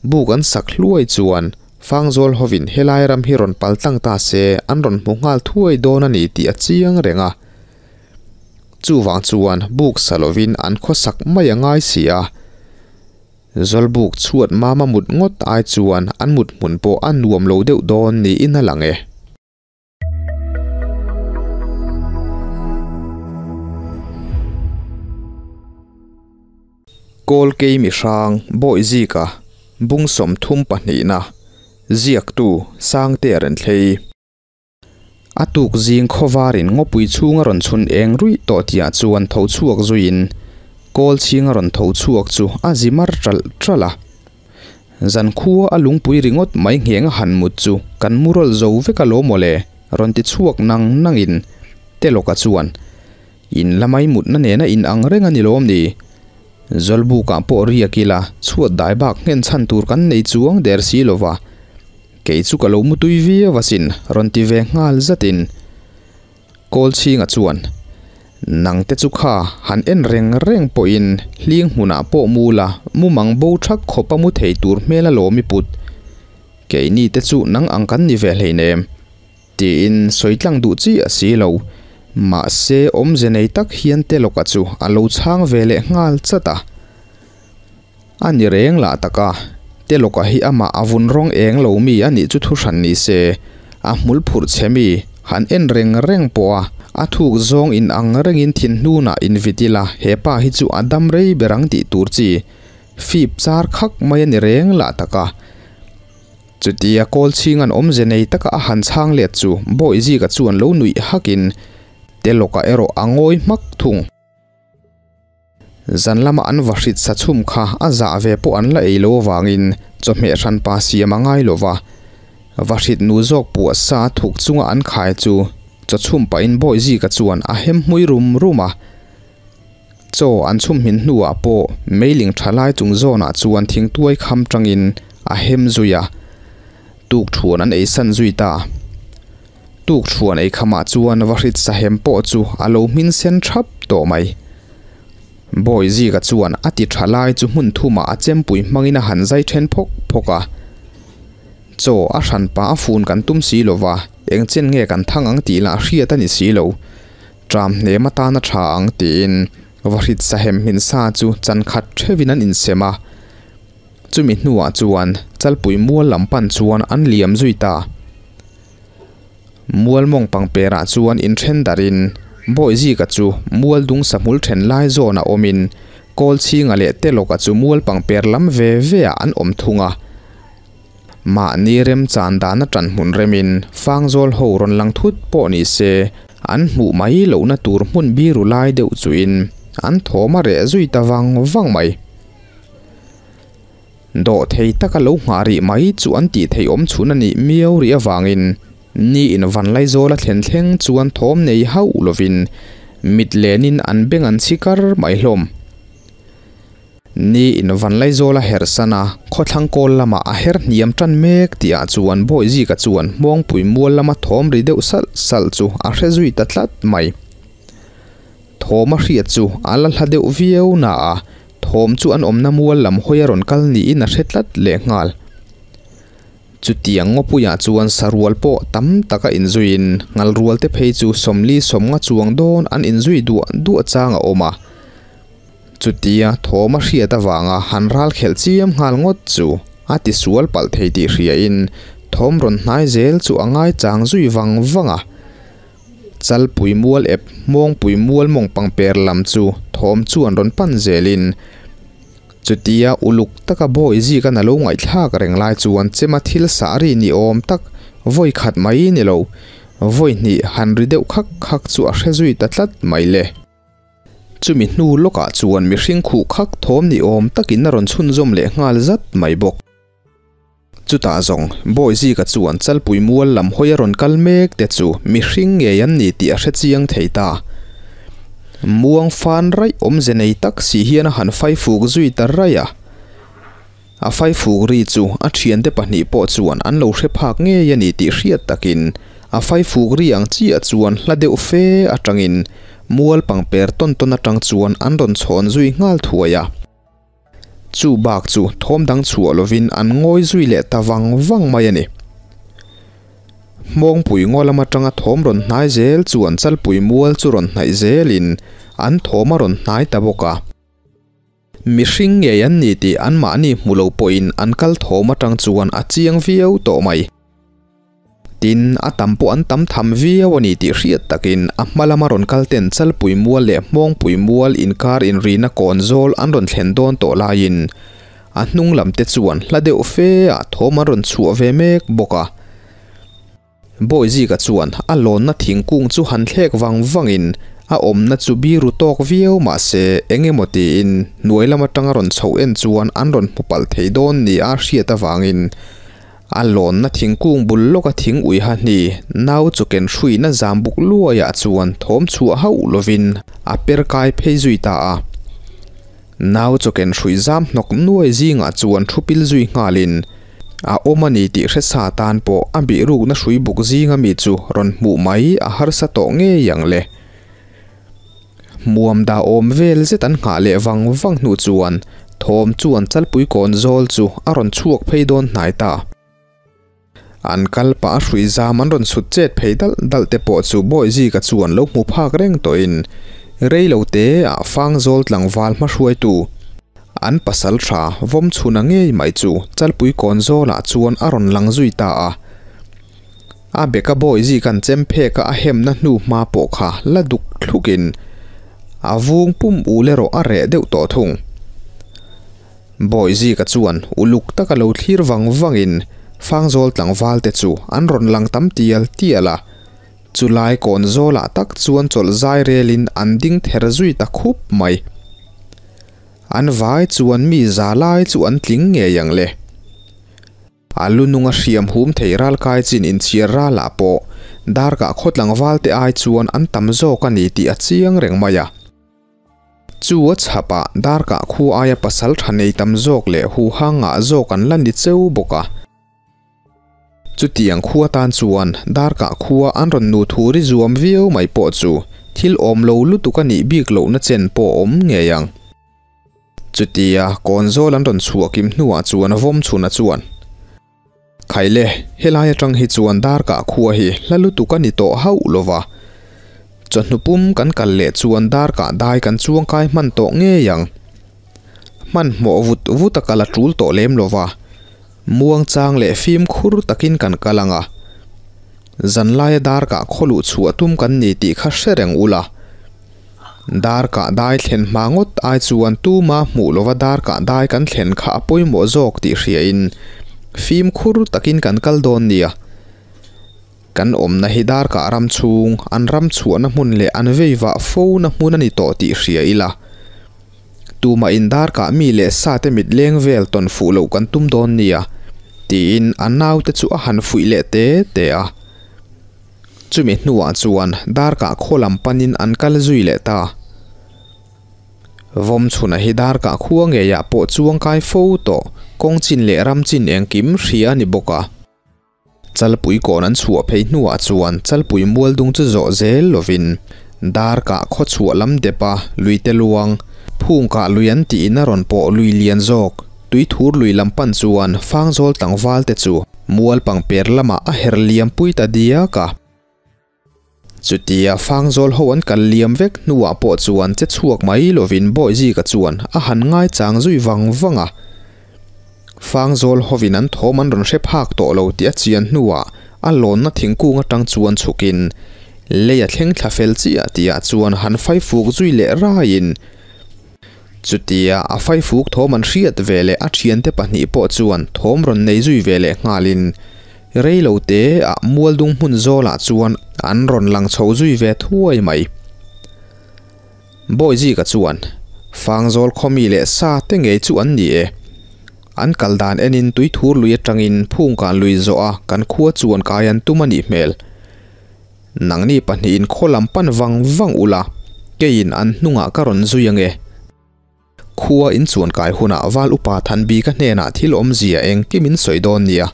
Buk an sak hluai chuan Fangzawl hovin helai ram hi rawn pal tlang ta se an rawn hmu nghal thuai dawn a ni tih a chiang reng a. Chuvang chuan buk sa lovin an khawsak mai a ngai si a. Zawlbuk chhuat mama mut ngawt ai chuan an mut hmun pawh a nuam lo deuh dawn niin a lang e. Kawlkei mihrang Bawihzika bung 32na ziaktu Sangtea Renthlei. A tuk zing khawvarin ngawpui chhunga rawn chhun eng ruih tawh tihah chuan tho chhuak zuiin kawl chhinga rawn tho chhuak chu a zi mar ṭalh ṭalh a. Zankhua a lungpui ringawt mai ngheng a han mut chu kan mu rawlh zo vek alawm aw le, rawn ti chhuak nang nangin Telawka chuan In la mai mutna nena in ang reng a ni lawm ni? Zawlbukah pawh riak ila chhuat dai bak nghen chhan tur kan nei chuang der si lo va, kei chu ka lo mutui viau asin rawn ti ve nghal zatin Kawlchhinga chuan, Nangte chu kha han en reng reng pawhin hling hmunah pawh mu la mumang bo thak khawpa mu thei tur hmel a lawm i put. Keini te chu nang ang kan ni ve hleinem. Tiin sawi tlang duh chi a si lo. Mahse awmze nei tak hian Telawka chu a lo chhang ve leh nghal chat a. A ni reng lah tak a, Telawka hi amah a vun rawng eng lo mi a nih chu thu hran ni se, a hmul phurh chhe mi han en reng reng pawh a, a thuk zawng in ang rengin thinhnunah invit ila he pa hi chu a dam rei ber ang tih tur chi fip char khak mai a ni reng lah tak a. Chutia kawl chhing an awmze nei taka a han chhang let chu Bawihzika chuan lo nuih hakin Telawka erawh a ngawi hmak thung. Zan lama an va hrit sa chhum kha a zah ve pawh an la ei lo avangin chawhmeh hranpa siam a ngai lo va. Va hrit nu zawk puah sa thuk chunga an khai chu chaw chhum pahin Bawihzika chuan a hem hmui rum rum a. Chaw an chhum hmin hnuah pawh meiling tha lai chung zawnah chuan thingtuai kham tangin a hem zui a, tukthuan an ei san zui ta. Tukthuan ei khamah chuan va hrit sahem pawh chu a lo hmin sen thap tawh mai. Bawihzika chuan a ti tha lai chu hmun thumah a chempui hmangin a han zai then phawk phawk a. Chaw a hranpa a fun kan tum si lova, eng chen nge kan thang ang tih lah hriat a ni si lo. Tram hnem atana tha ang tiin vahrit sahem hmin sa chu chan khat theuhin an insem a. Chumi hnuah chuan Chalpui mual lam pan chuan an liam zui ta. Mual mawng pangperah chuan inthen darin Bawihzika chu mual dung sahmul then lai zawnah awmin Kawlchhinga leh Telawka chu mual pangper lam ve veah an awm thung a. Mahni remchan dana ṭan hmun remin Fangzawl ho rawn lang thut pawh ni se, an hmuh mai lohna tur hmun biru lai deuh chuin an thawm a reh zui ta vang vang mai. Dawh thei taka lo nghah rih mai chu an tih theih awm chhun a nih miau rih avangin ni in Vanlaizawla thlen thleng chuan thawm nei hauh lovin mit lenin an beng an chhi kar mai hlawm. Ni in Vanlaizawla herh san a, khawthlang kawl lamah a her hniam tan mek tih ah chuan Bawihzika chuan Hmawngpui mual lama thawm ri deuh salh salh chu a hre zui ta tlat mai. Thawm a hriat chu a la hla deuh viau na a, thawm chu an awmna mual lam hawi a rawn kal niin a hre tlat lehnghal. Chutiang ngawpuiah chuan sarual pawh tam taka inzuiin ngalrual te phei chu 40 50 chuang dawn an inzui duah duah chang a awm a. Chutia thawm a hriat avanga han ral khelh chiam nghal ngawt chu a ti sual palh thei tih hriain thawm rawn hnai zel chu a ngai chang zui vang vang a. Chalpui mual ep hmawngpui mual mawng pangper lam chu thawm chuan rawn pan zelin chutia uluk taka bawi zika na lo ngaihthlak reng lai chuan chema thil sah ri ni awm tak vawi khat mai ni lo vawi hnih han ri deuh khak khak chu a hre zui ta tlat mai le. Chumi hnu lawkah chuan mihring khuh khak thawm ni awm takin a rawn chhunzawm leh nghal zat mai bawk. Chutah zawng, Bawihzika chuan Chalpui mual lam hawi a rawn kal mek te chu mihring ngei an ni tih a hre chiang thei ta. Muang fan raih awmze nei tak si hian a han faifuk zui ta raih a. A faifuk ri chu a thiante pahnih pawh chuan an lo hre phak ngei a ni tih hriat takin a faifuk ri ang chiah chuan hla deuh fe atangin mual pangper tawn tawn atang chuan an rawn chhawn zui nghal thuai a. Chu bak chu thawm dang chhuah lovin an ngawi zui leh ta vang vang mai a ni. Hmawngpui ngaw lam atanga thawm rawn hnai zel chuan Chalpui mual chu rawn hnaih zelin an thawm a rawn hnai ta bawk a. Mihring ngei an ni tih anmahni hmu lo pawhin an kal thawm atang chuan a chiang viau tawh mai. Tin, a tam pawh an tam tham viau a ni tih hriat takin a hma lama rawn kal ten Chalpui mual leh Hmawngpui mual inkar inrina kawn zawl an rawn thlen dawn tawh laiin a hnung lam te chuan hla deuh fe ah thawm an rawn chhuah ve mek bawk a. Bawizika chuan a lawnna thingkung chu han thlek vang vangin a awmna chu biru tawk viau mah se eng emaw tiin hnuai lam atanga rawn chhoh en chuan an rawn hmu palh thei dawn nia hriat avangin A lawnna thingkung bul lawka thing uiha hni nau chu ken hruihna zam buk luaiah chuan thawm chhuah hauh lovin a per kai phei zui ta a. Nau chu ken hruih zam hnawk nuai zingah chuan thu pil zui nghalin a awm a ni tih hre sa tan pawh a bihrukna hrui buk zinga mi chu rawn hmuh mai a harsa tawh ngei ang le. Hmuam dah awm vel zet an nghah leh vang vang hnu chuan thawm chuan Chalpui kawn zawl chu a rawn chhuak phei dawn hnai ta. An kal pah a hrui zam an rawn chhut chet phei dalh dalh te pawh chu Bawihzika chuan lo hmu phak reng tawhin rei lo te ah Fangzawl tlangval hmahruaitu an pasal tha vawm chhuna ngei mai chu Chalpui kawn zawlah chuan a rawn lang zui ta a. A beka bawi zik an chem phek a a hemna hnu hma pawh kha la duk thlukin a vung pum ul erawh a reh deuh tawh thung. Bawi zika chuan uluk taka lo thlir vang vangin Fangzawl tlangval te chu an rawn lang tam tial tial a, chulai kawn zawlah tak chuan chawlh zai relin an ding ther zui ta khup mai. An vai chuan mi za lai chu an tling ngei ang le. A lu nunga hriam hum thei ralkai chin inchhiar ralah pawh darkah khaw tlangval te ai chuan an tam zawk a ni tih a chiang reng mai a. Chu a chhapah darkah khu aia pasal tha nei tam zawk leh huha ngah zawk an la ni cheu bawk a. Chutiang khua tan chuan darkah khua an rawn nu thu ri zuam viau mai pawh chu thil awm lo lutuk a nih bik lohna chen pawh awm ngei ang. Chutia kawnzawl an rawn chhuah kim hnuah chuan vawm chhuna chuan, Khaile, helai atang hi chuan darkah khua hi hla lutuk a ni tawh hauh lo va, chawhnu pum kan kal leh chuan darkah dai kan chuangkai hman tawh ngei ang. Hmanhmawh vut vut a kal a tul tawh lem lo va, muangchang leh fimkhur takin kan kal ang a. Zanlaia darkah khawluh chhuah tum kan ni tih kha hre reng ula. Dar kah dai thlen hma ngawt ai chuan tuma hmuh lova dar kah dai kan thlen kha a pawimawh zawk tih hriain fimkhur takin kan kal dawn nia. Kan awmna hi dar kah ram chhung, an ram chhuahna hmun leh an vei vah fo na hmun a ni tawh tih hria ila. Tumah in dar kah mi leh sa te mit leng vel tawn fuh loh kan tum dawn nia tiin a naute chu a han fuih leh te te a. Chumi hnuah chuan darkah khaw lam panin an kal zui leh ta. Vawmchhuna hi darkah khua ngeiah pawh chuangkai fo tawh, kawng chin leh ram chin engkim hria a ni bawk a. Chalpui kawn an chhuah phei hnuah chuan Chalpui mualdung chu zawh zel lovin darkah khaw chhuah lam depa luite luang, phungkah lui an tiin a rawn pawh lui lian zawk. Tuithur lui lam pan chuan Fangzawl tlangval te chu mual pangper lamah a her liam pui ta diak a. Chutia Fangzawl ho an kal liam vek hnuah pawh chuan che chhuak mai lovin Bawihzika chuan a han ngaichang zui vang vang a. Fangzawl hovin an thawm an rawn hre phak tawh lo tih a chian hnuah a lawnna thingkung atang chuan chhukin lei a thleng thla fel chiah tihah chuan han faifuk zui leh raiin Chutia a faifuk thawm an hriat ve leh a thiante pahnih pawh chuan thawm rawn nei zui ve leh nghalin rei lo te ah mualdung hmun zawlah chuan an rawn lang chho zui ve thuai mai. Bawizika chuan Fangzawl khawmi leh sa te ngei chu an ni e. An kal dan enin tuithur lui atangin phungkan lui zawh a kan khua chuan kai an tum a nih hmel. Nangni pahnihin khaw lam pan vang vang ula, keiin an hnungah ka rawn zui ange. Khua in chuan kai hunah val upa Thanbika hnenah thil awmzia engkim in sawi dawn nia.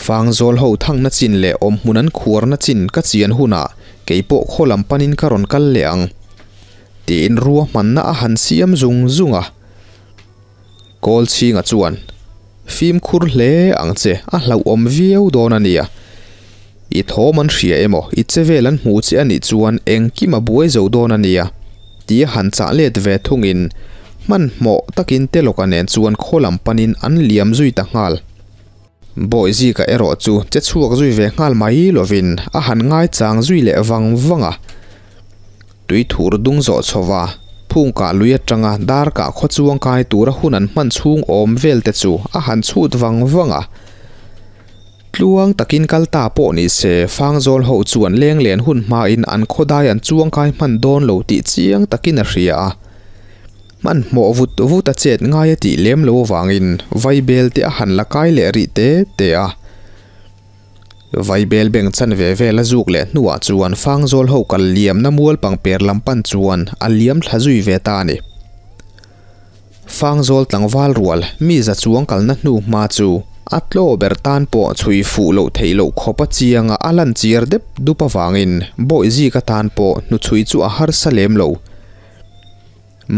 Fangzawl ho thangna chin leh awmhmun an khuarna chin ka chian hunah keipawh khaw lam panin ka rawn kal leh ang. Tiin ruahmanna a han siam zung zung a. Kawlchhinga chuan, Fimkhur hle ang che, a hlauhawm viau dawn a nia. I thawm an hria emaw, i chevel an hmu che a nih chuan engkim a buai zo dawn a nia, tia han chah let ve thungin hmanhmawh takin Telawka nen chuan khaw lam panin an liam zui ta nghal. Bawihzika erawh chu che chhuak zui ve nghal mai lovin a han ngaichang zui leh vang vang a. Tui thur dung zawh chhova phungkah lui atanga darkah khaw chuang kai tura hun an hman chhung awm vel te chu a han chhut vang vang a. Tluang takin kal ta pawh ni se Fangzawl ho chuan lenglen hun hmain an khawdai an chuang kai hman dawn lo tih chiang takin a hria a. Hmanhmawh vut vut a chet ngai a tih lem lo avangin vaibel te a han la kai leh rih te te a. Vaibel beng chan ve vel a zuk leh hnuah chuan Fangzawl ho kal liamna mual pangper lam pan chuan a liam thla zui ve ta a ni. Fangzawl tlangval rual mi za chuang kalna hnu hma chu a tlaw ber tan pawh chhui fuh loh theih loh khawp a chianga a lan chiar dep dup avangin Bawihzik atan pawh hnuchhui chu a harsa lem lo.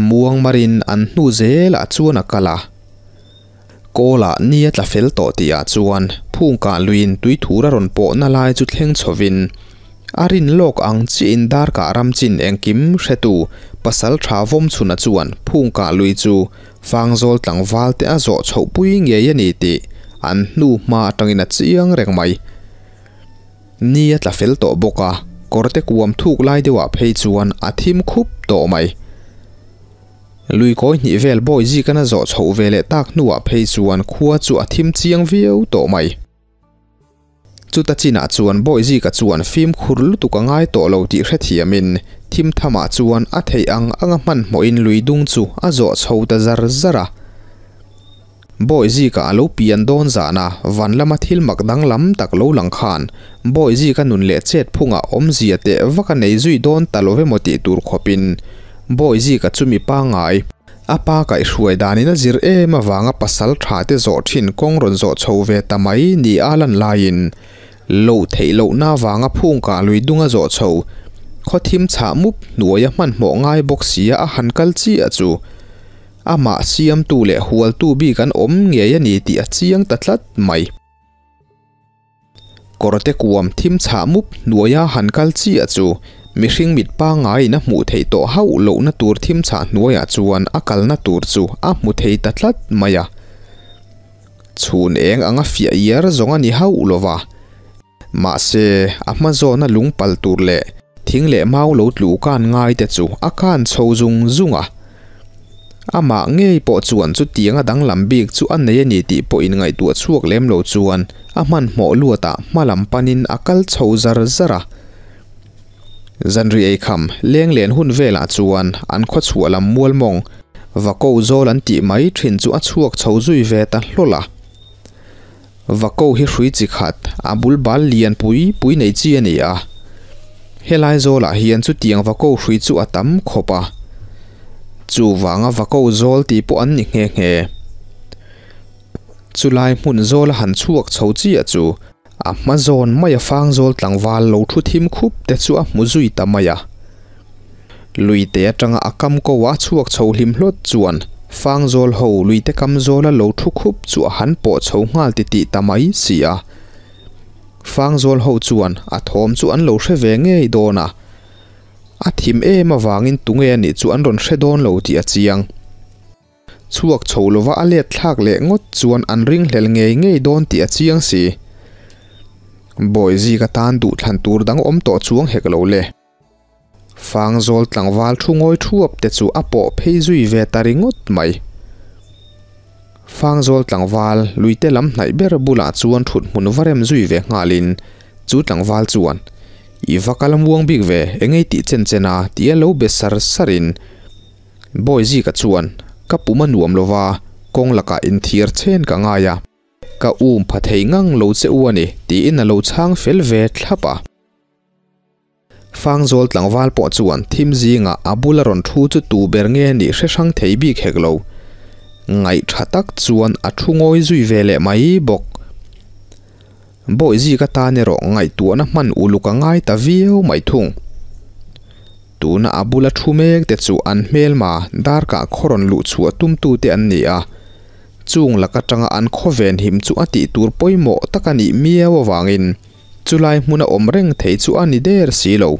Muangmarin an hnu zelah chuan a kal a. Kawlah ni a tla fel tawh tihah chuan phungkah luiin tui thur a rawn pawhna lai chu thleng chhovin a rin lawk ang chiahin darkah ram chin engkim hretu pasal tha vawmchhuna chuan phungkah lui chu Fangzawl tlangval te a zawh chhohpui ngei a ni tih an hnu hma atangin a chiang reng mai. Ni a tla fel tawh bawk a, kawrte kuam thuk lai deuhah phei chuan a thim khup tawh mai. Lui kawi hnih vel bawi zikan a zawh chhoh ve leh tak hnuah phei chuan khua chu a thim chiang viau tawh mai. Chuta chinah chuan bawi zika chuan fimkhur lutuk a ngai tawh lo tih hrethiamin thim thamah chuan a theih ang anga hmanhmawhin lui dung chu a zawh chho ta zar zar a. Bawi zika a lo pian dawn zana van lama thil mak danglam tak lo lang khan bawi zika nun leh chet phungah awmzia teh vak a nei zui dawn ta lo emaw tih tur khawpin bawi zika chu mi pangngai a pa kaihhruai danin a zir em avanga pasal tha te zawh thin kawng rawn zawh chho ve ta mai ni a lan laiin loh theih lohna avanga phungkah lui dunga zawh chho khaw thim chhah mup hnuaia hmanhmawh ngai bawk sia a han kal chiah chu Amah siamtu leh hualtu bik an awm ngei a ni tih a chiang ta tlat mai. Kawrte kuam thim chhah mup hnuaia han kal chiah chu mihring mit pangaiin a hmuh theih tawh hauh lohna tur thim chhah hnuaiah chuan a kalna tur chu a hmu thei ta tlat mai a. Chhun eng anga fiah iar zawng a ni hauh lova. Mahse, a hma zawna lung pal tur leh thing leh mau lo tlu kan ngai te chu a kan chho zung zung a. Amah ngei pawh chuan chutiang a danglam bik chu a nei a ni tih pawh inngaihtuah chhuak lem lo chuan a hmanhmawh luatah hma lam panin a kal chho zar zar a. Zanri eikham lenglen hun velah chuan an khawchhuah lam mualmawng va ko zawl an tih mai thin chu a chhuak chho zui ve ta hlawl a. Vako hi hrui chi khat, a bul bal lian pui pui nei chi a ni a. Helai zawlah hian chutiang vako hrui chu a tam khawp a. Chuvanga vako zawl tih pawh an ni nghe nghe. Chulai hmun zawla han chhuak chho chiah chu a hma zawn maia fang zawl tlangval lo thu thim khup te chu a hmu zui ta mai a. Luite atanga a kam ko a chhuak chho hlim hlawt chuan Fangzawl ho luite kam zawla lo thu khup chu a han pawh chho nghal titih ta mai si a. Fangzawl ho chuan a thawm chu an lo hre ve ngei dawn a. A thim em avangin tunge a nih chu an rawn hre dawn lo tih a chiang. Chhuak chho lova a let thlak leh ngawt chuan an ringhlel ngei ngei dawn tih a chiang si. Bawihzika tan duhthlan tur dang awm tawh chuang hek lo le. Fangzawl tlangval thu ngawi thuap te chu a pawh phei zui ve ta ringawt mai. Fangzawl tlangval luite lam hnaih ber bulah chuan thut hmun va rem zui ve nghalin chu tlangval chuan, I va kal muang bik ve, engei tih chen chen a tia lo be sar sarin Bawizika chuan, Ka pum a nuam lova, kawng lakah inthiar chen ka ngai a, ka um pha thei ngang lo che u a ni tiin a lo chhang fel ve thlap a. Fangzawl tlangval pawh chuan thim zingah a bula rawn thu chu tu ber nge nih hre hrang thei bik hek lo. Ngaih tha tak chuan a thu ngawi zui ve leh mai bawk. Bawihzik atan erawh ngaihtuahna hman uluk a ngai ta viau mai thung. Tuna a bula thu mek te chu an hmelma darkah khaw rawn luh chhuah tumtute an ni a. Chung lak atanga an khaw venhim chu a tih tur pawimawh tak a nih miau avangin chulai hmuna awm reng thei chu a ni der si lo.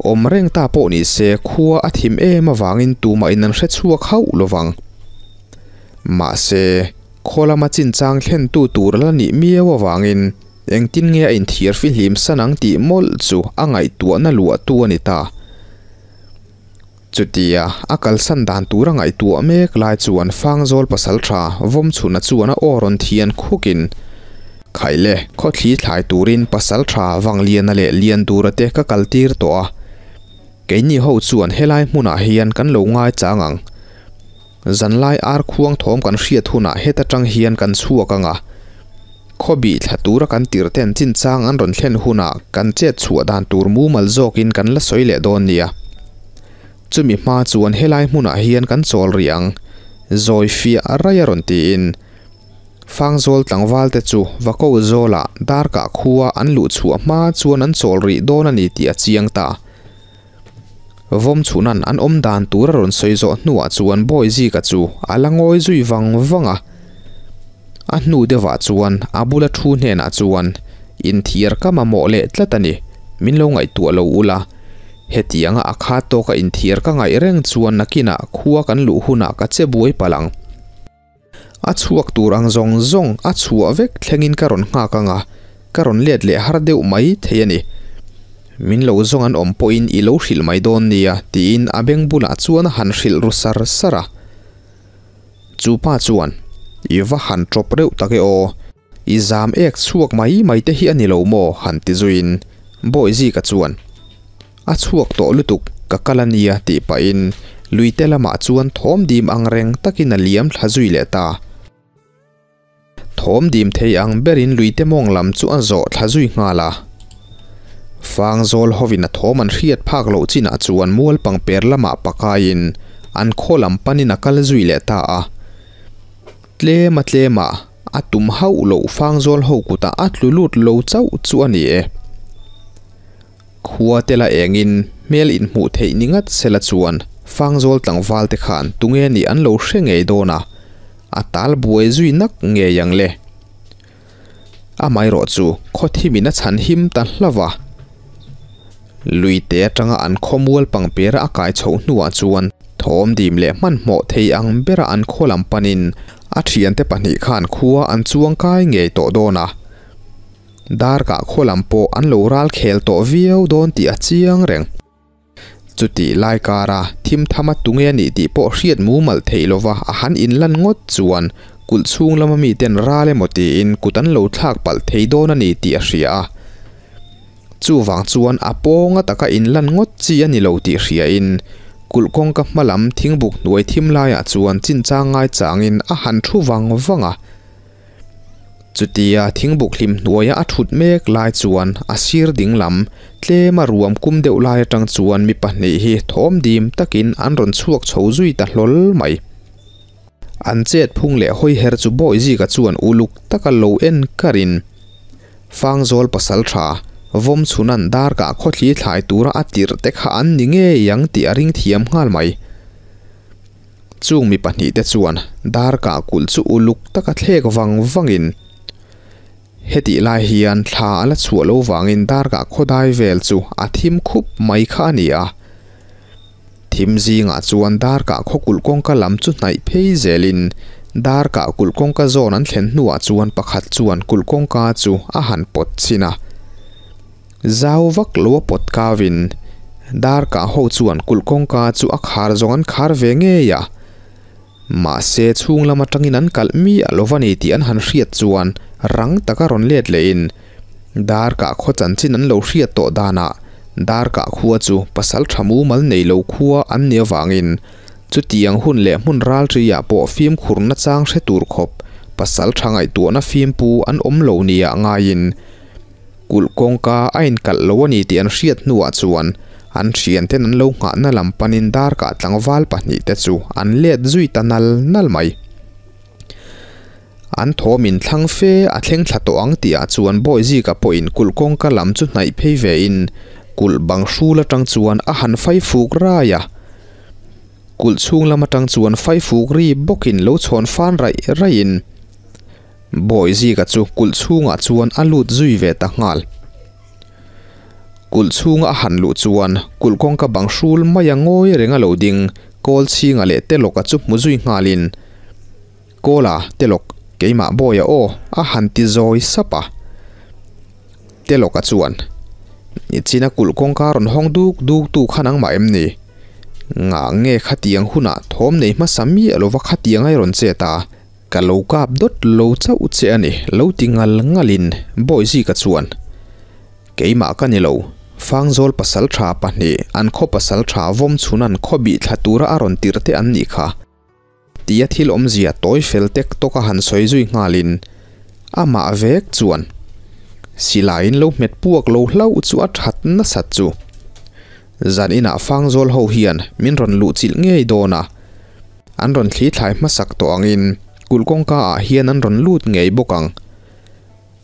Awm reng ta pawh ni se khua a thim em avangin tumah in an hre chhuak hauh lovang. Mahse, khaw lama chinchang thlentu tur la nih miau avangin engtin nge a inthiar fihlim san ang tih mawlh chu a ngaihtuahna luahtu a ni ta. Chutia a kalsan dan tur a ngaihtuah mek lai chuan Fangzawl pasaltha Vawmchhuna chuan a aw rawn thian khukin, Khaile, khawthli thlai turin pasaltha Vangliana leh Liandura te ka kaltir tawh a, keini ho chuan helai hmunah hian kan lo ngaichang ang. Zanlai ar khuang thawm kan hriat hunah heta tang hian kan chhuak ang a, khawbih thla tura kan tirh ten chinchang an rawn thlen hunah kan chet chhuah dan tur mumal zawkin kan la sawi leh dawn nia. Chumi hma chuan helai hmunah hian kan chawl rih ang, zawi fiah raih a rawn tiin Fangzawl tlangval te chu Vako zawlah darkah khua an luh chhuah hma chuan an chawl rih dawn a ni tih a chiang ta. Vawmchhunan an awm dan tur a rawn sawi zawh hnuah chuan Bawizika chu a la ngawi zui vang vang a. A hnu deuhah chuan a bula thu hnenah chuan, Inthiar ka mamawh leh tlat a ni, min lo ngaihtuah lo ula. Hetianga a khat tawka inthiar ka ngaih reng chuan nakinah khua kan luh hunah ka che buai palh ang. A chhuak tur ang zawng zawng a chhuah vek thlengin ka rawn nghak ang a, ka rawn let leh har deuh mai thei a ni. Min lo zawng an awm pawhin i lo hrilh mai dawn nia tiin a beng bulah chuan a han hrilh ru sar sar a. Chu pa chuan, I va han tawp reuh tak e aw, i zam ek chhuak mai mai te hi a ni lo maw? han ti zuiin Bawihzika chuan, A chhuak tawh lutuk, ka kal a nia tih pahin luite lamah chuan thawm dim ang reng takin a liam thla zui leh ta. Thawm dim thei ang berin luite mawng lam chu a zawh thla zui nghal a. Fangzawl hovin a thawm an hriat phak loh chinah chuan mual pangper lamah pakaiin an khaw lam panin a kal zui leh ta a. Tlema tlema a tum hauh loh Fangzawl ho kutah a tlu lut lo chauh chu a ni e. Khua te la engin hmel inhmuh theih ni ngat sela chuan Fangzawl tlangval te khan tunge nih an lo hre ngei dawn a, a tal buai zui nak ngei ang le. Amaherawh chu khawthimin a chhan him ta hlauh a. Luite atanga an khawmual pangpera a kai chhoh hnuah chuan thawm dim leh hmanhmawh thei ang bera an khaw lam panin a thiante pahnih khan khua an chuang kai ngei tawh dawn a. Darkah khaw lam pawh an lo ral khel tawh viau dawn tih a chiang reng. Chutih lai kara thim thama tunge a nih tih pawh hriat mumal theih lova a han inlan ngawt chuan kulh chhung lama miten ral emaw tiin kut an lo thlak palh thei dawn a ni tih a hria a. Chuvang chuan a pawnga taka inlan ngawt chi a ni lo tih hriain kulh kawngka hma lam thingbuk hnuai thim laiah chuan chinchang ngaichangin a han thu vang vang a. Chutia thingbuk hlim hnuaia a thut mek lai chuan a sir ding lam tlema ruam kum deuh lai atang chuan mi pahnih hi thawm dim takin an rawn chhuak chho zui ta hlawl mai. An chet phung leh hawi her chu Bawihzika chuan uluk taka lo en karin Fangzawl pasal tha Vawmchhunan darkah khawthli thlai tura a tirh te kha an ni ngei ang tih a ring thiam nghal mai. Chung mi pahnihte chuan darkah kulh chu uluk taka thlek vang vangin hetih lai hian thla a la chhuah lo vangin darkah khawdai vel chu a thim khup mai kha a ni a. Thim zingah chuan darkah khaw kulh kawngka lam chu hnaih phei zelin darkah kulh kawngka zawn an thlen hnuah chuan pakhat chuan kulh kawngka chu a han pawt chhin a. Zau vak lo a pawt kavin darkah ho chuan kulh kawngka chu a khar zawng an khar ve ngei a. Mahse chhung lam atangin an kalh miah lo va ni tih an han hriat chuan rang taka rawn let lehin darkah khaw chanchin an lo hriat tawh danah darkah khua chu pasal tha mumal nei lo khua an nih avangin chutiang hun leh hmun ralṭiah pawh fimkhur nachang hre tur khawp pasal tha ngaihtuahna fimpu an awm lo nia ngaiin Kulh kawngka a inkalh lo a ni tih an hriat hnuah chuan an thianten an lo nghahna lam panin darkah tlangval pahnihte chu an let zui ta nal nal mai. An thawmin thlang fe a thleng thla tawh ang tihah chuan Bawihzika pawhin kulh kawngka lam chu hnaih phei vein kulh bang hrul atang chuan a han fai fuk rai a. Kulh chhung lam atang chuan faifuk ri bawkin lo chhawn fan raih raihin Bawihzika chu kulh chhungah chuan a lut zui ve ta nghal. Kulh chhunga a han luh chuan kulh kawngka bang hrul mai a ngawi reng a lo ding kawl chhinga leh telawka chu hmu zui nghalin Kawla, Telawk, keimah Bawia aw a han ti zawi sap a. Telawka chuan, Nichina kulh kawngka rawn hawng duk duk tu kha nangmah em ni? Ngah nge khatiang hunah thawm nei hmasa miah lova khatiang a i rawn chet a? Ka lo kap dawt lo chauh che a ni, lo ti ngal ngalin Bawihzika chuan, Keimah ka ni lo, Fangzawl pasal tha pahnih, an khaw pasal tha vawm chhun an khaw bih thla tura a rawn tirh te an nih kha. Tia thil awmzia tawi fel tek tawk a han sawi zui nghalin amah vek chuan silaiin lo hmet puak lo hlauh chu a that nasat chu. Zan inah Fangzawl ho hian min rawn luh chilh ngei dawn a, an rawn thli thlai hmasak tawh angin kulh kawngka ah hian an rawn lut ngei bawk ang.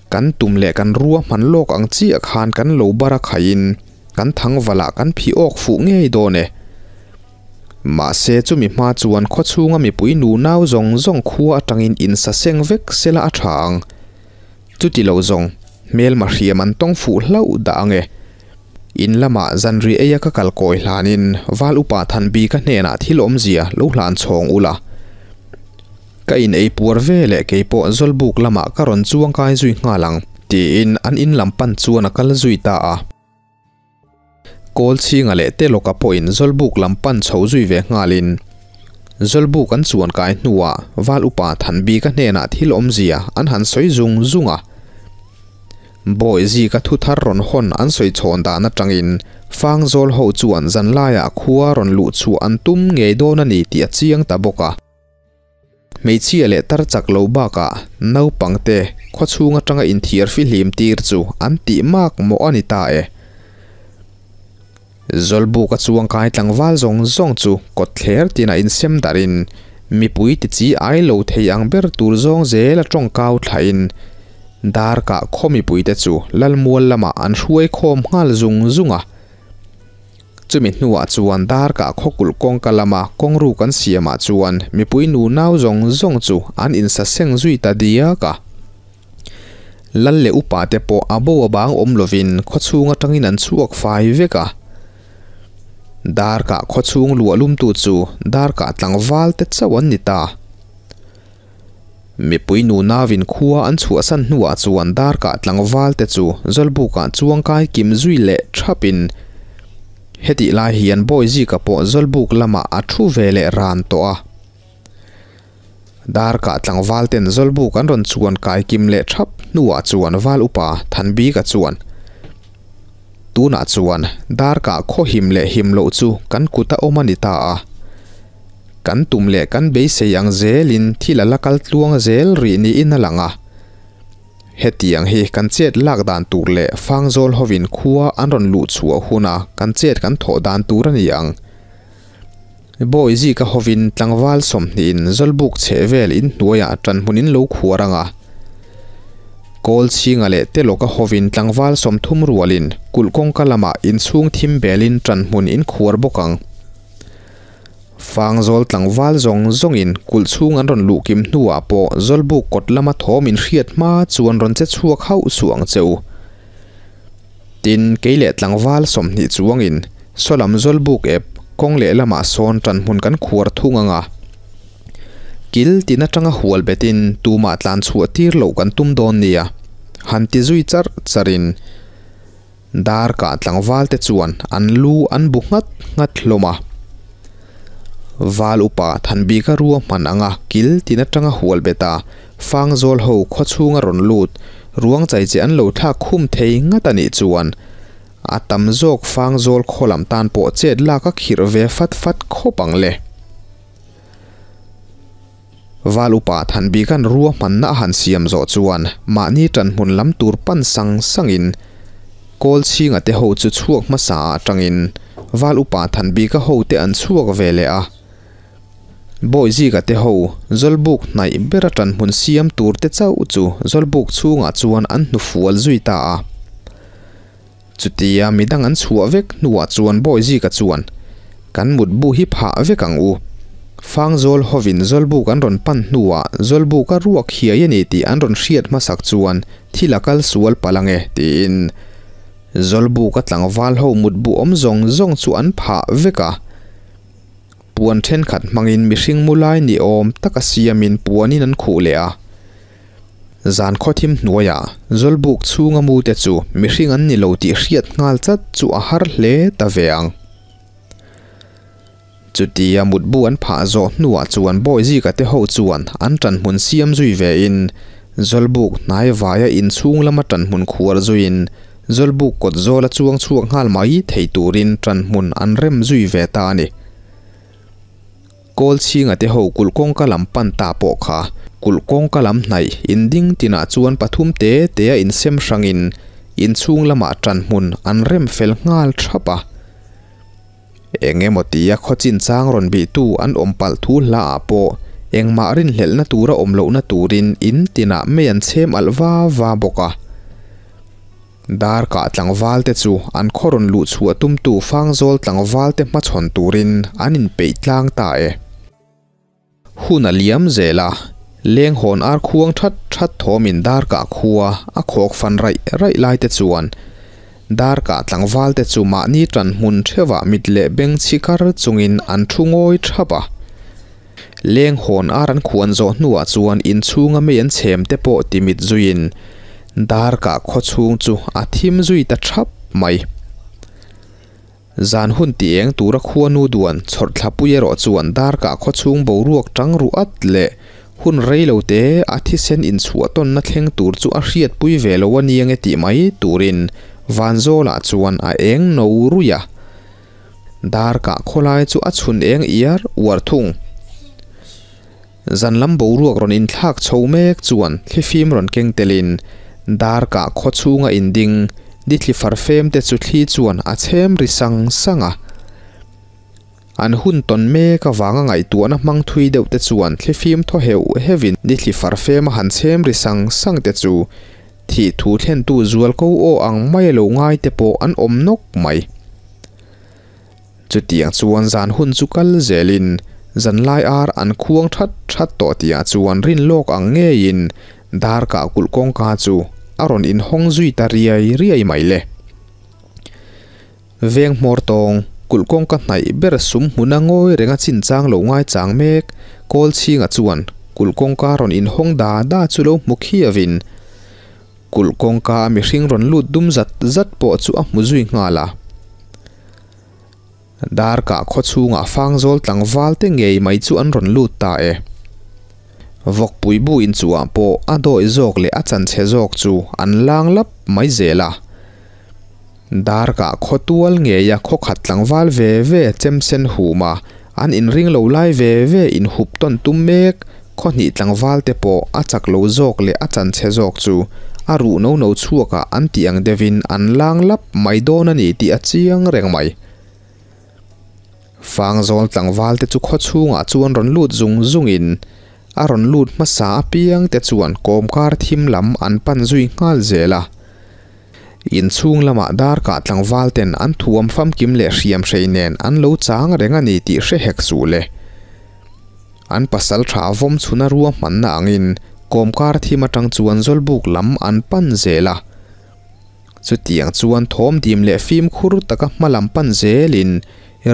Kan tum leh kan rua hman lawk ang chiah khan kan lo bar a khaihin kan thangvalah kan phih awk fuh ngei dawn e. Mahse chumi hma chuan khawchhunga mipui nu nau zawng zawng khua atangin insa seng vek sela a tha ang. Chuti lo zawng, hmelma hriam an tawng fuh hlauh dah ang e. In lamah zanri eia ka kal kawi hlanin Val Upa Thanbi ka hnenah thil awmzia lo hlan chhawng ula. Ka in ei puar ve leh keipawh Zawlbuk lamah ka rawn chuang kai zui nghal ang, tiin an in lam pan chuan a kal zui ta a. Kawlchhinga leh Telawka pawhin Zawlbuk lam pan chho zui ve nghalin Zawlbuk an chuan kai hnuah Val Upa Thanbika hnenah thil awmzia an han sawi zung zung a. Bawihzika thu thar rawn hawn an sawi chhawn dan atangin Fangzawl ho chuan zanlaiah khua rawn luh chhuah an tum ngei dawn a ni tih a chiang ta bawk a. Hmeichhia leh tar chak lo bakah naupangte khawchhung atanga inthiar fihlim tir chu an tih mak mawh a ni ta e. Zawlbuk a chuangkai tlangval zawng zawng chu kawt thler tinah insem darhin mipui ti chi ai lo thei ang ber tur zawng zel a tawngkau thlahin darkah khaw mipuite chu Lalmual lamah an hruai khawm nghal zung zung a. Chumi hnuah chuan darkah khawkulh kawngka lama kawngru kan siamah chuan mipui nu nau zawng zawng chu an insaseng zui ta diak a. Lal leh upa te pawh a bo a bang awm lovin khawchhung atangin an chhuak fai vek a. Darkah khawchhung luah lumtu chu darkah tlangval te chauh an ni ta. Mipui nu nauvin khua an chhuahsan hnuah chuan darkah tlangval te chu Zawlbukah chuangkai kim zui leh thapin hetih lai hian Bawizika pawh Zawlbuk lamah a thu ve leh ran tawh a. Darkah tlangval ten Zawlbuk an rawn chuan kai kim leh thap hnuah chuan Val Upa Thanbika chuan Tunah chuan darkah khaw him leh him loh chu kan kut a awm a ni ta a. Kan tum leh kan beisei ang zelin thil a la kal tluang zel rih niin a lang a. Hetiang hi kan chet lak dan tur leh Fangzawl hovin khua an rawn luh chhuah huna kan chet kan thawh dan tur a ni ang. Bawizika hovin tlangval sawmhnihin Zawlbuk chheh vel inhnuaiah ṭanhmun in lo khuar ang a. Kawlchhinga leh Telawka hovin tlangval 30 rualin kulh kawngka lamah inchhung thim belin ṭanhmun in khuar bawk ang. Fangzawl tlangval zawng zawngin kulh chhung an rawn luh kim hnuah pawh Zawlbuk kawt lama thawm inhriat hma chuan rawn che chhuak hauh suh ang che u. Tin, kei leh tlangval 20 chuangin Sawlam Zawlbuk ep kawng lehlamah sawn ṭanhmun kan khuar thung ang a. Kil tin aṭanga hual betin tumah tlan chhuah tir loh kan tum dawn nia, han ti zui charh charhin, Darkah tlangvalte chuan an lu an bu nghat nghat hlawm a. Val upa Thanbika ruahman anga kil tin atanga hual bet a, Fangzawl ho khawchhunga rawn lut ruang chai che an lo thlak khum thei ngat a nih chuan a tam zawk Fangzawl khaw lam tan pawh chet lak a khirh ve fat fat khawp ang le. Val upa Thanbika'n ruahmanna a han siam zawh chuan mahni ṭanhmun lam tur pan sang sangin Kawlchhinga te ho chu chhuak hmasa ah ṭangin Val upa Thanbika ho te an chhuak ve leh a. Bawihzika te ho Zawlbuk hnaih bera ṭanhmun siam tur te chauh chu Zawlbuk chhungah chuan an hnufual zui ta a. Chutia midang an chhuah vek hnuah chuan Bawihzika chuan. Kan mutbu hi phah vek ang u. Fangzawl hovin Zawlbuk an rawn pan hnuah Zawlbuk a ruak hiai a ni tih an rawn hriat hmasak chuan thil a kal sual palh ang e tiin Zawlbuk a tlangval ho mutbu awm zawng zawng chu an phah vek a. Puan thenkhat hmangin mihring mu lai ni awm taka siamin puanin an khuh leh a. Zan khawthim hnuaiah Zawlbuk chhunga mute chu mihring an ni lo tih hriat nghal chat chu a har hle ta ve ang. Chutia mutbu an phah zawh hnuah chuan Bawihzika te ho chuan an ṭanhmun siam zui vein Zawlbuk hnai vaia inchhung lama ṭanhmun khuar zuiin Zawlbuk kawt zawla chuang chhuak nghal mai thei turin ṭanhmun an rem zui ve ta a ni. Kawlchhinga te ho kulh kawngka lam pan ta pawh kha kulh kawngka lam hnaih inding tinah chuan pathum te tea insem hrangin inchhung lamah ṭanhmun an rem fel nghal ṭhap a. Eng emaw tia khaw chinchang rawn bihtu an awm palh thu hlaah pawh engmah rinhlelhna tura awm lohna turin in tinah mei an chhem alh va va bawk a. Dar kah tlangval te chu an khaw rawn luh chhuah tumtu Fangzawl tlangval te hmachhawn turin an inpeih tlang ta e. Hun a liam zel a, leng hawn ar khuang that that thawmin darkah khua a khawk fan raih raih lai te chuan darkah tlangval te chu mahni tan hmun theuhah mit leh beng chhi kar chungin an thu ngawi thap a. Leng hawn ar an khuan zawh hnuah chuan inchhunga mei an chhem te pawh ti mit zuiin darkah khaw chhung chu a thim zui ta thap mai. Zan hun ti eng tura khuanu duan chhawrhthlapui erawh chuan darkah khawchhung boruak tang ruh at leh hun rei lo te a thisen inchhuah tawnna thleng tur chu a hriatpui ve lo a nia nge tih mai turin Vanzawlah chuan a eng no ruih a. Darkah khawlai chu a chhun eng iar uar thung. Zan lam boruak rawn inthlak chho mek chuan thlifim rawn keng telin darkah khawchhunga inding nithli farfem te chu thli chuan a chhem ri sang sang a. An hun tawn mek avanga ngaihtuahna hmang thui deuh te chuan thlifim thaw heuh heuhin nithli farfem a han chhem ri sang sang te chu thih thu thlentu zual ko aw ang mai a lo ngai te pawh an awm nawk mai. Chutiang chuan zan hun chu kal zelin zanlai ar an khuang that that tawh tihah chuan rin lawk ang ngeiin darkah kulh kawngka chu a rawn inhawng zui ta riai riai mai le. Veng hmawr tawng kulh kawngka hnaih ber sum hmuna ngawi renga chinchang lo ngaichang mek Kawlchhinga chuan kulh kawngka rawn inhawng da da chu lo hmu khiavin kulh kawngka a mihring rawn lut dum zat zat pawh chu a hmu zui nghal a. Darkah khaw chhungah Fangzawl tlangval te ngei mai chu an rawn lut ta e. Vawkpui bu inchuhah pawh a dawi zawk leh a chanchhe zawk chu an lang lap mai zel a. Darkah khaw tual ngeia khaw khat tlangval ve ve chemsen huma an inring lo lai ve ve inhup tawn tum mek khaw hnih tlangval te pawh a chak lo zawk leh a chanchhe zawk chu a ruh no no chhuakah an tih ang deuhin an lang lap mai dawn a ni tih a chiang reng mai. Fangzawl tlangval te chu khaw chhungah chuan rawn lut zung zungin a rawn lut hmasa apiang te chuan kawmkar thim lam an pan zui nghal zel a. Inchhung lamah darkah tlangval ten an thuam famkim leh hriam hrei nen an lo chang reng a ni tih hre hek suh le. An pasal tha vawm chhuna ruahmanna angin kawmkar thim atang chuan Zawlbuk lam an pan zel a. Chutiang chuan thawm dim leh fimkhur taka hma lam pan zelin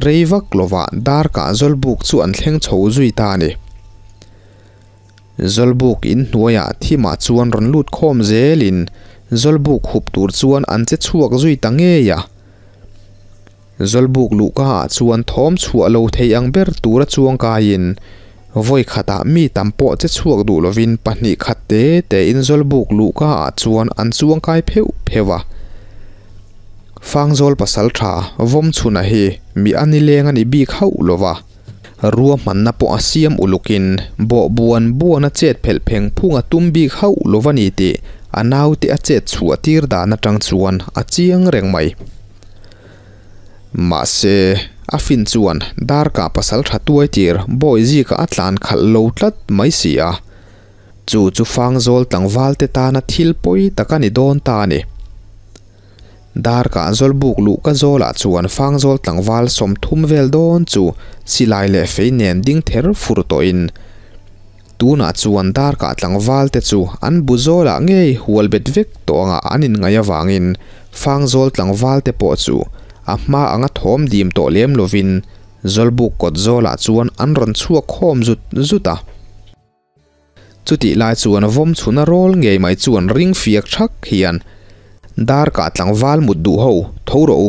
rei vak lovah darkah Zawlbuk chu an thleng chho zui ta a ni. Zawlbuk in hnuaiah thimah chuan rawn lut khawm zelin Zawlbuk hup tur chuan an che chhuak zui ta ngei a. Zawlbuk luhka ah chuan thawm chhuah lo thei ang ber tura chuang kaiin vawi khatah mi tam pawh che chhuak duh lovin pahnih khat te tein Zawlbuk luhka ah chuan an chuang kai pheuh pheuh a. Fangzawl pasal tha vawm chhuna hi mi a nileng a ni bik hauh lova, ruahmanna pawh a siam ulukin bawh buan buan a chet phelh pheng phung a tum bik hauh lova ni tih a naute a chet chhuah tir dan atang chuan a chiang reng mai. Mahse, a fin chuan darkah pasal tha tuai tir bawi zikah a tlan khalh lo tlat mai si a. Chu chu Fangzawl tlangval te tana thil pawi tak a ni dawn ta a ni. Darkah Zawlbuk luhka zawlah chuan Fangzawl tlangval 30 vel dawn chu silai leh fei nen ding ther fur tawhin tunah chuan darkah tlangval te chu an bu zawlah ngei hual bet vek tawh anga an inngaih avangin Fangzawl tlangval te pawh chu a hma anga thawm dim tawh lem lovin Zawlbuk kawt zawlah chuan an rawn chhuak khawm zut zut a. Chutih lai chuan vawm chhuna rawl ngei mai chuan ring fiak thak hian Darkah tlangval mut duh ho tho rawh u,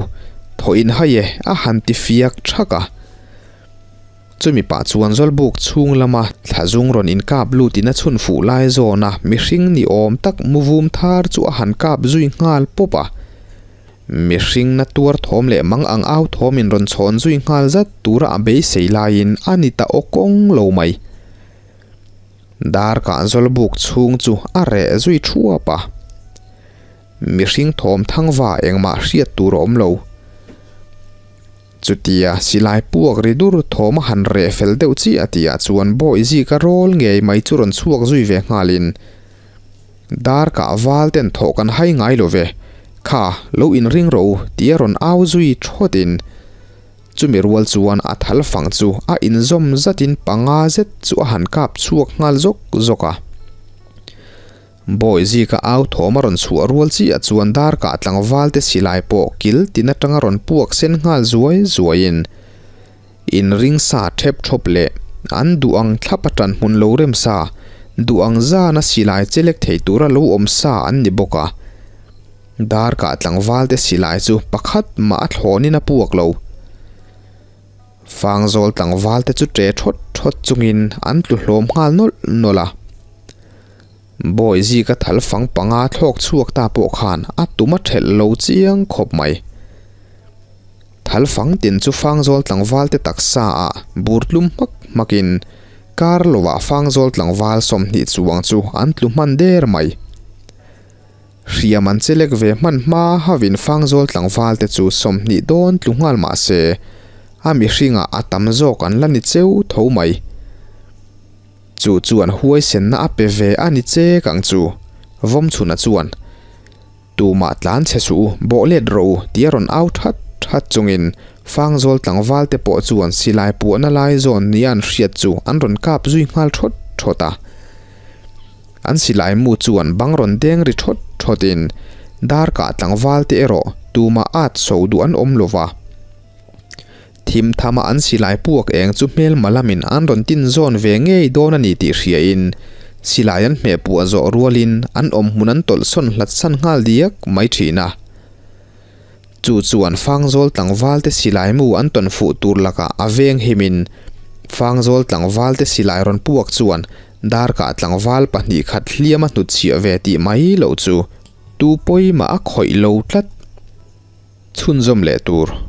thaw in hai e a han ti fiak thak a. Chumi pah chuan Zawlbuk chhung lama thlazung rawn inkap lutin a chhun fuh lai zawna mihring ni awm tak muvum thar chu a han kap zui nghal pawp a. Mihring na tuar thawm leh mang ang au thawm in rawn chhawn zui nghal zat tura a beisei laiin a ni ta aw kawng lo mai. Darkah Zawlbuk chhung chu a reh zui thuap a. Mihring thawm thangva engmah hriat tur a awm lo. Chutia silai puak ri dur thawm a han reh fel deuh chiah tihah chuan bawi zika rawl ngei mai chu rawn chhuak zui ve nghalin Darkah val ten thawh kan hai ngai lo ve, kha lo inring rawh u tia rawn au zui thawtin chumi rual chuan a thal fang chu a inzawm zatin panga zet chu a han kap chhuak nghal zawk zawk a. Bawi zika au thawm a rawn chhuah rual chiah chuan darkah tlangval te silai pawh kil tin atanga rawn puak sen nghal zuai zuaiin Inring sa thep thawp leh an duh ang thlap a tan hmun lo rem sa, duh ang zana silai chelek thei tura lo awm sa an ni bawk a. Darkah tlangvalte silai chu pakhat mah a thlawnin a puak lo. Fangzawl tlangvalte chu ṭe thawt thawt chungin an tlu hlawm nghal nawlh nawlh a. Bawi zika thal fang panga thlawk chhuak ta pawh khan a tum a ṭhelh lo chiang khawp mai. Thal fang tin chu Fangzawl tlangvalte taksa ah bur tlum hmak hmakin kar lovah Fangzawl tlangval 20 chuang chu an tlu hman der mai. Hriam an chelek ve hman hma havin Fangzawl tlangvalte chu 20 dawn tlu nghal mah se a mihringah a tam zawk an la ni cheu tho mai. Chu chuan huaisenna a pe ve a ni chek ang chu, Vawmchhuna chuan. Tumah tlan chhe suh u, bawh let rawh u, tia rawn au that that chungin Fangzawl tlangval te pawh chuan silai puahna lai zawn nia an hriat chu an rawn kap zui nghal thawt thawt a. An silai mu chuan bang rawn deng ri thawt thawtin darkah tlangval te erawh tumah at so duh an awm lo va. Thim thama an silai puak eng chu hmelma lamin an rawn tin zawn ve ngei dawn a ni tih hriain silai an hmeh puah zawh rualin an awm hmun an tawlh sawn hlat san nghal diak mai thin a. Chu chuan Fangzawl tlangvalte silai mu an tawn fuh tur lakah a veng himin Fangzawl tlangvalte silai rawn puak chuan darkah tlangval pahnih khat hliam a hnutchhiah ve tih mai loh chu tu pawimah a khawih lo tlat. Chhunzawm leh tur.